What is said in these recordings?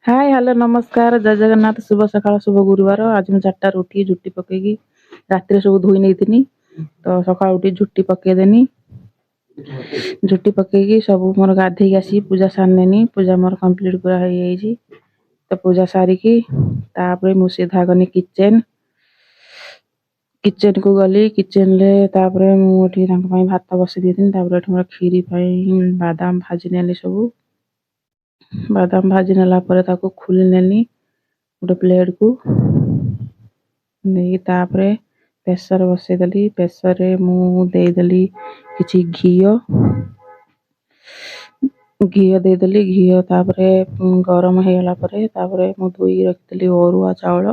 ହାଏ, hello, ନମସ୍କାର, ଜୟ ଜଗନ୍ନାଥ, ଶୁଭ ସକାଳ, ଶୁଭ ଗୁରୁବାର। ଆଜି ମୁଁ 4ଟାରୁ ଉଠିକି ଝୁଟି ପକେଇକି ରାତିରେ ସବୁ ଧୋଇ ନେଇଥିନି, ତ ସକାଳୁ ଉଠି ଝୁଟି ପକେଇଦେନି। ଝୁଟି ପକେଇକି ସବୁ ମୋର ଗାଧେଇକି ଆସିକି ପୂଜା ସାରିନେନି। ପୂଜା ମୋର କମ୍ପ୍ଲିଟ୍ ପୁରା ହେଇଯାଇଛି। ତ ପୂଜା ସାରିକି ତାପରେ ମୁଁ ସିଧା ଗନି କିଚେନ୍। କିଚେନ୍କୁ ଗଲି, କିଚେନ୍ରେ ତାପରେ ମୁଁ ଏଠି ତାଙ୍କ ପାଇଁ ଭାତ ବସେଇ ଦେଇଥିଲି। ତାପରେ ଏଠି ମୋର କ୍ଷୀରି ପାଇଁ ବାଦାମ ଭାଜି ନେଲି। ସବୁ ବାଦାମ ଭାଜି ନେଲା ପରେ ତାକୁ ଖୋଲି ନେଲି ଗୋଟେ ପ୍ଲେଟ୍କୁ ନେଇକି। ତାପରେ ପ୍ରେସର୍ ବସେଇଦେଲି। ପ୍ରେସର୍ରେ ମୁଁ ଦେଇଦେଲି କିଛି ଘିଅ। ଘିଅ ଦେଇଦେଲି। ଘିଅ ତାପରେ ଗରମ ହେଇଗଲା ପରେ ତାପରେ ମୁଁ ଧୋଇକି ରଖିଥିଲି ଅରୁଆ ଚାଉଳ।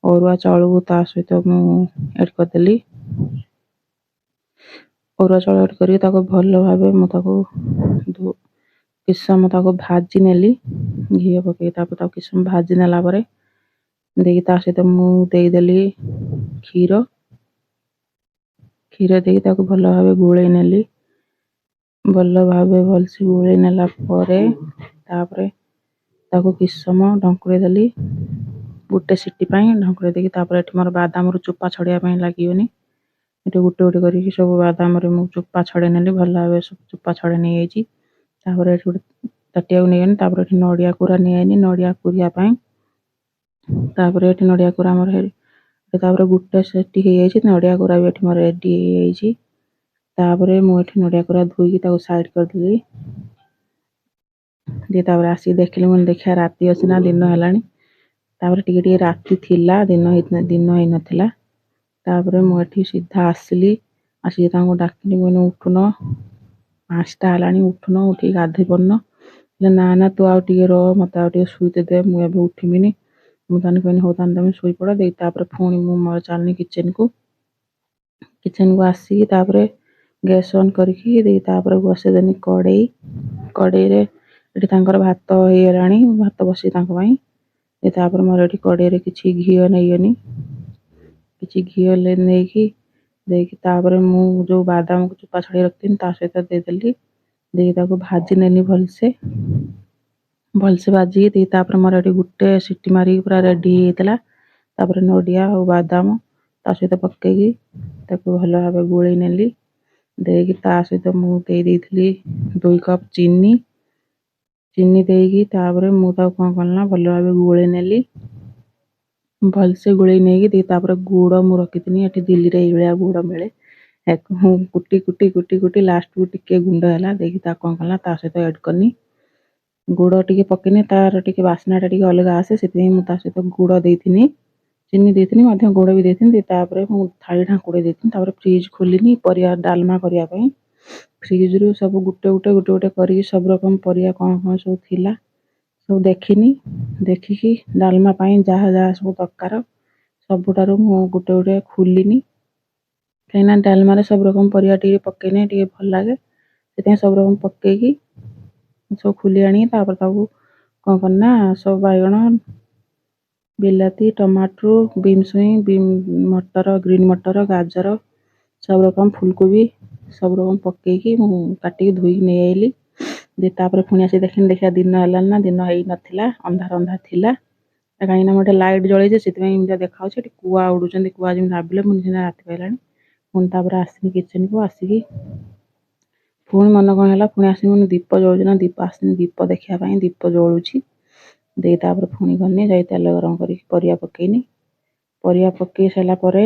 ଅରୁଆ ଚାଉଳକୁ ତା ସହିତ ମୁଁ ଆଡ଼୍ କରିଦେଲି। ଅରୁଆ ଚାଉଳ ଆଡ଼୍ କରିକି ତାକୁ ଭଲ ଭାବେ ମୁଁ ତାକୁ କିଛି ସମୟ ତାକୁ ଭାଜି ନେଲି ଘିଅ ପକେଇକି। ତାପରେ ତାକୁ କିଛି ସମୟ ଭାଜି ନେଲା ପରେ ଦେଇକି ତା ସହିତ ମୁଁ ଦେଇଦେଲି କ୍ଷୀର। କ୍ଷୀର ଦେଇକି ତାକୁ ଭଲ ଭାବେ ଗୋଳେଇ ନେଲି। ଭଲ ଭାବେ ଭଲସେ ଗୋଳେଇ ନେଲା ପରେ ତାପରେ ତାକୁ କିଛି ସମୟ ଢଙ୍କୁଡ଼େଇ ଦେଲି ଗୋଟେ ସିଟି ପାଇଁ। ଢଙ୍କୁଡ଼େଇ ଦେଇକି ତାପରେ ଏଠି ମୋର ବାଦାମରୁ ଚୋପା ଛଡ଼େଇବା ପାଇଁ ଲାଗିବନି। ଏଠି ଗୋଟେ ଗୋଟେ କରିକି ସବୁ ବାଦାମରେ ମୁଁ ଚୋପା ଛଡ଼େଇ ନେଲି। ଭଲ ଭାବେ ସବୁ ଚୋପା ଛଡ଼େଇ ନେଇଯାଇଛି। ତାପରେ ଏଠି ଗୋଟେ ତାଟିଆକୁ ନେଇଗନି। ତାପରେ ଏଠି ନଡ଼ିଆ କୋରା ନେଇଆଇନି ନଡ଼ିଆ କୋରିବା ପାଇଁ। ତାପରେ ଏଠି ନଡ଼ିଆ କୋରା ଆମର ତାପରେ ଗୋଟେ ସେଟି ହେଇଯାଇଛି। ନଡ଼ିଆ କୋରା ବି ଏଠି ମୋର ରେଡ଼ି ହେଇଯାଇଛି। ତାପରେ ମୁଁ ଏଠି ନଡ଼ିଆ କୋରା ଧୋଇକି ତାକୁ ସାଇଡ଼୍ କରିଦେଲି। ତାପରେ ଆସିକି ଦେଖିଲି, ମୁଁ ଦେଖିବା ରାତି ଅଛି ନା ଦିନ ହେଲାଣି। ତାପରେ ଟିକେ ଟିକେ ରାତି ଥିଲା, ଦିନ ହେଇନଥିଲା। ତାପରେ ମୁଁ ଏଠି ସିଧା ଆସିଲି। ଆସିକି ତାଙ୍କୁ ଡାକିଲି, ମୁଁ କହିଲି, ଉଠୁନ, 5ଟା ହେଲାଣି, ଉଠୁନ, ଉଠିକି ଗାଧୋଇ ପଡୁନ। ନା ନା, ତୁ ଆଉ ଟିକେ ରହ, ମୋତେ ଆଉ ଟିକେ ଶୋଇତେ ଦେ, ମୁଁ ଏବେ ଉଠିମିନି। ମୁଁ ତାହେଲେ କହିନି, ହଉ ତାହେଲେ ତମେ ଶୋଇପଡ଼। ଦେଇ ତାପରେ ପୁଣି ମୁଁ ମୋର ଚାଲିନି କିଚେନ୍କୁ। କିଚେନ୍କୁ ଆସିକି ତାପରେ ଗ୍ୟାସ୍ ଅନ୍ କରିକି ଦେଇ ତାପରେ ବସେଇଦେନି କଡ଼େଇ। କଡ଼େଇରେ ଏଠି ତାଙ୍କର ଭାତ ହେଇଗଲାଣି, ଭାତ ବସେଇ ତାଙ୍କ ପାଇଁ। ତାପରେ ମୋର ଏଠି କଡ଼େଇରେ କିଛି ଘିଅ ନେଇଗନି। କିଛି ଘିଅ ନେଇକି ଦେଇକି ତାପରେ ମୁଁ ଯେଉଁ ବାଦାମକୁ ଚୋପା ଛଡ଼େଇ ରଖିଥିଲି, ତା ସହିତ ଦେଇଦେଲି। ଦେଇକି ତାକୁ ଭାଜି ନେଲି ଭଲସେ। ଭଲସେ ଭାଜିକି ଦେଇ ତାପରେ ମୋର ଏଠି ଗୋଟେ ସିଟି ମାରିକି ପୁରା ରେଡ଼ି ହେଇଯାଇଥିଲା। ତାପରେ ନଡ଼ିଆ ଆଉ ବାଦାମ ତା ସହିତ ପକେଇକି ତାକୁ ଭଲ ଭାବେ ଗୋଳେଇ ନେଲି। ଦେଇକି ତା ସହିତ ମୁଁ ଦେଇ ଦେଇଥିଲି 2 କପ୍ ଚିନି। ଚିନି ଦେଇକି ତାପରେ ମୁଁ ତାକୁ କ'ଣ କଲି ନା ଭଲ ଭାବେ ଗୋଳେଇ ନେଲି। ଭଲସେ ଗୋଳେଇ ନେଇକି ଦେଇ ତାପରେ ଗୁଡ଼ ମୁଁ ରଖିଥିଲି। ଏଠି ଦିଲ୍ଲୀରେ ଏଇଭଳିଆ ଗୁଡ଼ ମିଳେ। କୁଟି କୁଟି କୁଟି କୁଟି ଲାଷ୍ଟକୁ ଟିକେ ଗୁଣ୍ଡ ହେଲା। ଦେଇକି ତାକୁ କ'ଣ କଲା, ତା ସହିତ ଆଡ଼୍ କଲି। ଗୁଡ଼ ଟିକେ ପକେଇନି, ତାର ଟିକେ ବାସ୍ନାଟା ଟିକେ ଅଲଗା ଆସେ, ସେଥିପାଇଁ ମୁଁ ତା ସହିତ ଗୁଡ଼ ଦେଇଥିନି। ଚିନି ଦେଇଥିଲି ମଧ୍ୟ, ଗୁଡ଼ ବି ଦେଇଥିଲି। ତାପରେ ମୁଁ ଥାଳି ଢାଙ୍କୁଡ଼େଇ ଦେଇଥିଲି। ତାପରେ ଫ୍ରିଜ୍ ଖୋଲିନି ପରିବା ଡାଲମା କରିବା ପାଇଁ। ଫ୍ରିଜ୍ରୁ ସବୁ ଗୋଟେ ଗୋଟେ ଗୋଟେ ଗୋଟେ କରିକି ସବୁ ରକମ ପରିବା କ'ଣ କ'ଣ ସବୁ ଥିଲା ସବୁ ଦେଖିନି। ଦେଖିକି ଡାଲମା ପାଇଁ ଯାହା ଯାହା ସବୁ ଦରକାର, ସବୁଠାରୁ ମୁଁ ଗୋଟେ ଗୋଟେ ଖୋଲିନି, କାହିଁକିନା ଡାଲମାରେ ସବୁ ରକମ ପରିବା ଟିକେ ପକେଇନେ ଟିକେ ଭଲ ଲାଗେ। ସେଥିପାଇଁ ସବୁ ରକମ ପକେଇକି ସବୁ ଖୋଲି ଆଣିକି ତାପରେ ତାକୁ କ'ଣ କଲି ନା ସବୁ ବାଇଗଣ, ବିଲାତି, ଟମାଟୋ, ବିମ୍ ଛୁଇଁ, ବିମ୍, ମଟର, ଗ୍ରୀନ୍ ମଟର, ଗାଜର, ସବୁ ରକମ ଫୁଲକୋବି, ସବୁ ରକମ ପକେଇକି ମୁଁ କାଟିକି ଧୋଇକି ନେଇ ଆଇଲି। ତାପରେ ପୁଣି ଆସି ଦେଖିନି, ଦେଖିବା ଦିନ ହେଲାଣି ନା ଦିନ ହେଇନଥିଲା, ଅନ୍ଧାର ଅନ୍ଧାର ଥିଲା। କାହିଁକିନା ମୁଁ ଏଠି ଲାଇଟ୍ ଜଳେଇଛି, ସେଥିପାଇଁ ଏମିତିଆ ଦେଖାଯାଉଛି। ଏଠି କୁଆ ଉଡ଼ୁଛନ୍ତି। କୁଆ ଯେମିତି ଭାବିଲେ ମୁଁ ସିନା ରାତି ପାଇଲାଣି। ପୁଣି ତାପରେ ଆସିନି କିଚେନ୍କୁ। ଆସିକି ପୁଣି ମନ କ'ଣ ହେଲା, ପୁଣି ଆସିନି, ମୁଁ ଦୀପ ଜଳୁଛି ନା ଦୀପ, ଆସିନି ଦୀପ ଦେଖିବା ପାଇଁ, ଦୀପ ଜଳୁଛି। ଦେଇ ତାପରେ ପୁଣି ଗନି, ଯାଇ ତେଲ ଗରମ କରିକି ପରିବା ପକେଇନି। ପରିବା ପକେଇ ସାରିଲା ପରେ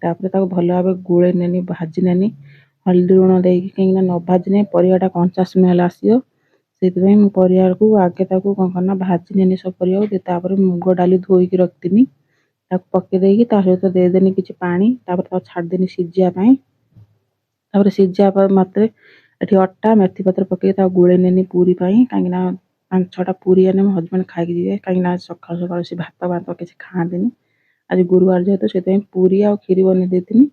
ତାପରେ ତାକୁ ଭଲ ଭାବେ ଗୋଳେଇ ନେନି, ଭାଜି ନେନି ହଳଦୀ ଲୁଣ ଦେଇକି। କାହିଁକିନା ନ ଭାଜିନେ ପରିବାଟା କଞ୍ଚା ସ୍ମେଲ୍ ଆସିବ। ସେଇଥିପାଇଁ ମୁଁ ପରିବାକୁ ଆଗେ ତାକୁ କ'ଣ କଲି ନା ଭାଜି ନେନି ସବୁ ପରିବାକୁ। ତାପରେ ମୁଗ ଡାଲି ଧୋଇକି ରଖିଥିନି, ତାକୁ ପକେଇ ଦେଇକି ତା ସହିତ ଦେଇଦେନି କିଛି ପାଣି। ତାପରେ ତାକୁ ଛାଡ଼ିଦେନି ସିଝିବା ପାଇଁ। ତାପରେ ସିଝିବା ମାତ୍ରେ ଏଠି ଅଟା, ମେଥି ପତ୍ର ପକେଇକି ତାକୁ ଗୋଳେଇ ନେନି ପୁରୀ ପାଇଁ, କାହିଁକିନା ପାଞ୍ଚ ଛଅଟା ପୁରୀ ଆନେ ମୋ ହଜବେଣ୍ଡ ଖାଇକି ଯିବେ। କାହିଁକିନା ସକାଳୁ ସକାଳୁ ସେ ଭାତ ଭାତ କିଛି ଖାଆନ୍ତିନି। ଆଜି ଗୁରୁବାର ଯେହେତୁ, ସେଥିପାଇଁ ପୁରୀ ଆଉ କ୍ଷୀରି ବନେଇ ଦେଇଥିନି।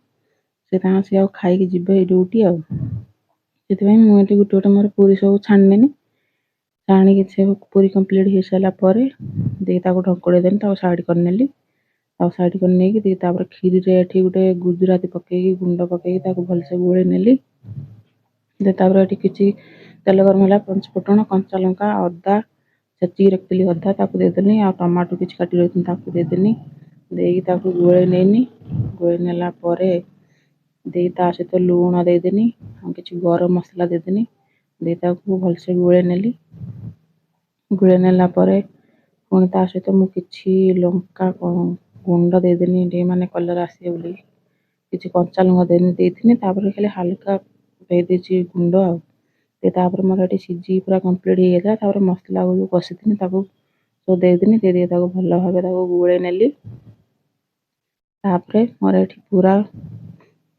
ସେ ତାଙ୍କ ସେ ଆଉ ଖାଇକି ଯିବେ ଡ୍ୟୁଟି ଆଉ। ସେଥିପାଇଁ ମୁଁ ଏଠି ଗୋଟେ ଗୋଟେ ମୋର ପୁରୀ ସବୁ ଛାଣିନେନି। ଛାଣିକି ସେ ପୁରୀ କମ୍ପ୍ଲିଟ୍ ହେଇସାରିଲା ପରେ ଦେଇ ତାକୁ ଢଙ୍କୁଡ଼େଇ ଦେନି, ତାକୁ ସାଇଡ଼୍ କରିନେଲି। ଆଉ ସାଇଡ଼୍ କରି ନେଇକି ଦେଇ ତାପରେ କ୍ଷୀରିରେ ଏଠି ଗୋଟେ ଗୁଜୁରାତି ପକେଇକି, ଗୁଣ୍ଡ ପକେଇକି ତାକୁ ଭଲସେ ଗୋଳେଇ ନେଲି। ତାପରେ ଏଠି କିଛି ତେଲ ଗରମ ହେଲା, ପଞ୍ଚ ଫୁଟଣ, କଞ୍ଚା ଲଙ୍କା, ଅଦା ଛେଚିକି ରଖିଥିଲି ଅଦା ତାକୁ ଦେଇଦେଲି, ଆଉ ଟମାଟୋ କିଛି କାଟି ରଖିଥିଲି ତାକୁ ଦେଇଦେଲି। ଦେଇକି ତାକୁ ଗୋଳେଇ ନେଇନି। ଗୋଳେଇ ନେଲା ପରେ ଦେଇ ତା ସହିତ ଲୁଣ ଦେଇଦେନି ଆଉ କିଛି ଗରମ ମସଲା ଦେଇଦେନି। ଦେଇ ତାକୁ ଭଲସେ ଗୋଳେଇ ନେଲି। ଗୋଳେଇ ନେଲା ପରେ ପୁଣି ତା ସହିତ ମୁଁ କିଛି ଲଙ୍କା ଗୁଣ୍ଡ ଦେଇଦେନି ଟିକେ, ମାନେ କଲର୍ ଆସିବ ବୋଲି କିଛି କଞ୍ଚା ଲଙ୍କା ଦେଇଥିଲି। ତାପରେ ଖାଲି ହାଲକା ଦେଇଦେଇଛି ଗୁଣ୍ଡ। ଆଉ ତାପରେ ମୋର ଏଠି ସିଝିକି ପୁରା କମ୍ପ୍ଲିଟ୍ ହେଇଯାଇଥିଲା। ତାପରେ ମସଲାକୁ ଯେଉଁ କଷିଥିଲି ତାକୁ ସବୁ ଦେଇଦେନି। ଦେଇ ତାକୁ ଭଲ ଭାବେ ତାକୁ ଗୋଳେଇ ନେଲି। ତାପରେ ମୋର ଏଠି ପୁରା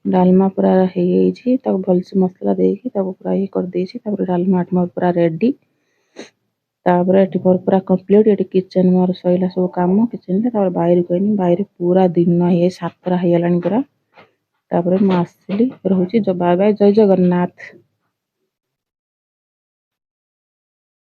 ଡାଲମା ପୁରା ହେଇଯାଇଛି। ତାକୁ ଭଲସେ ମସଲା ଦେଇକି ତାକୁ ପୁରା ଇଏ କରିଦେଇଛି। ତାପରେ ଡାଲମା ଏଠି ମୋର ପୁରା ରେଡ଼ି। ତାପରେ ଏଠି ମୋର ପୁରା କମ୍ପ୍ଲିଟ୍ ଏଠି କିଚେନ୍ ମୋର ସଇଲା ସବୁ କାମ କିଚେନ୍ରେ। ତାପରେ ବାଇରକୁ ଆଇନି, ବାଇରେ ପୁରା ଦିନ ହେଇଯାଇ 7ଟା ହେଇଗଲାଣି ପୁରା। ତାପରେ ମୁଁ ଆସିଲି, ରହୁଛି, ବାଏ ବାଏ, ଜୟ ଜଗନ୍ନାଥ।